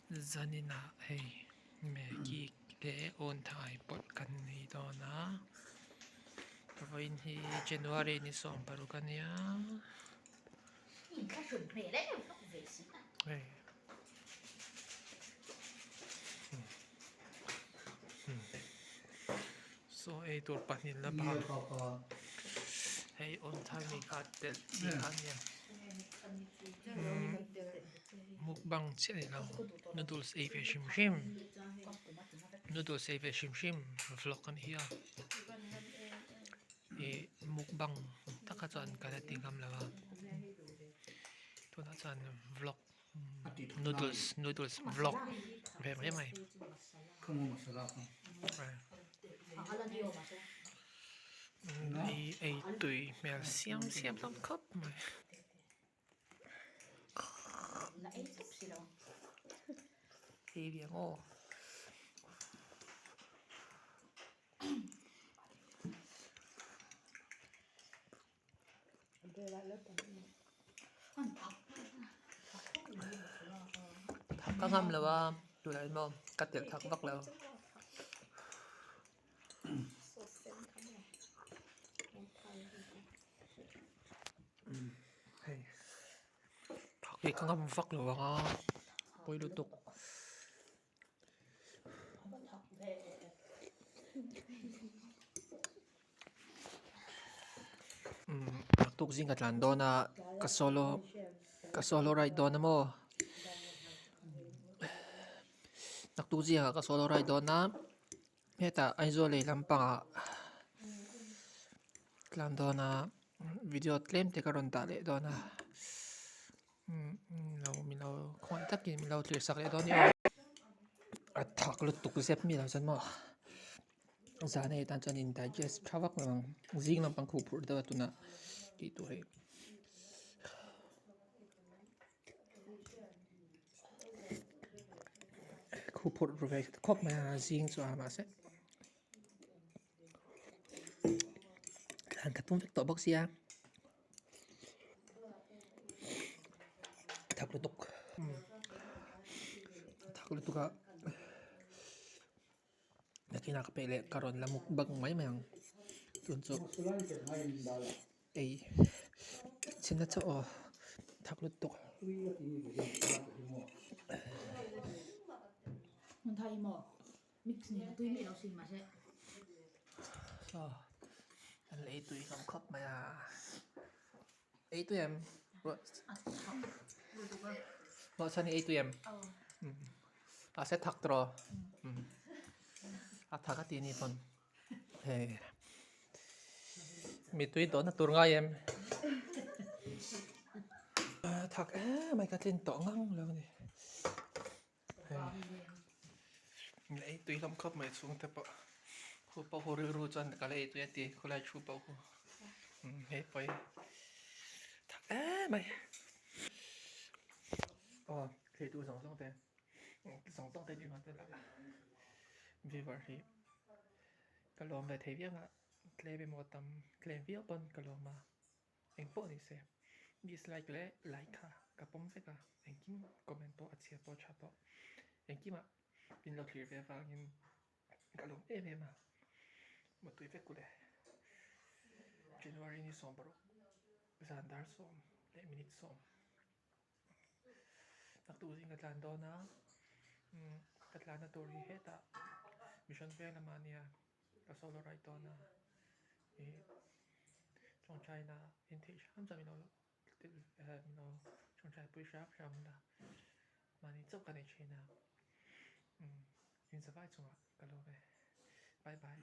Zaninah hei Maggi leh awnthai pawlh kan nei dawn a vawiin hi January ni 16 a nia hei saw ei tur pahnih la bang hei awnthai mi kha telh chi kha a nia. Mukbang chiah ni lo noodles ei ve hrim hrim noodles ei ve hrim hrim vlog a ni hi a ih mukbang taka chuan ka la ti ngam lo a tunah chuan vlog noodles noodles vlog ve mai mai ei tui hmel siam siam hlawm khawp mai. Ei ve ang aw. Thak ka ngam lo a tunah hian maw ka telh thak vak lo. Hei thak hi ka ngam vak lo ang a pawi lutuk. Umm naktuk zing ka tlan dawn a ka solo ka solo ride dawn a maw naktuk zingah ka solo ride dawn a hetah Aizawl lei lampangah tlan dawn a video tlem te ka rawn dah leh dawn a umm lo min lo khawngaih takin min lo thlir sak leh dawn a ni aw a thak lutuk zep mi lo chuan maw. Zan hei tan chuan in digest tha vak lo ang zing lampang khuh phurh deuh a tunah tih tur hei khuh phurh ru ve khawp mai a zing chu a mahse thlan ka tum vek tawh bawk sia thak lutuk thak lutuk a. Nakinah ka peih leh ka rawn la muk bak mai mai ang tun chu ei chhin na chauh aw thak lutuk. An ei tui hlawm khawp mai a ei tui em ruahchhan hi ei tui em mahse thak tawh a thak a tih ni pawn hei mitui dawhna tur ngai em thak em mai ka tlin tawh ngang lo a ni hei ei tui hlawm khawp mai chhungte pawh khu pawh khu rilru chuan ka la ei tui a ti khawlai thu pawh khu hei pawh hi thak em mai aw. Thei tu zawng zawng te zawng zawng te tih hman tel a viewer hi ka lawm ve thei viau a tlem emaw tam tlem viau pawn ka lawm a engpawh ni se dislike leh like kha ka pawm vek a engkim comment pawh a chhia pawh a tha pawh engkimah min lo thlir ve avangin ka lawm em em a mutui vek kule January ni 16 zan dar 10 leh minute 10. Naktuk zing ka tlan dawn a umm ka tlanna tur hi hetah mission veng lamah a nia ka solo ride dawn a ih tawngtaina in theih hram chuan min lo min lo tawngtai pui hram hram la mahni chauh ka nei thin a umm in zavai chungah ka lawm e bye bye.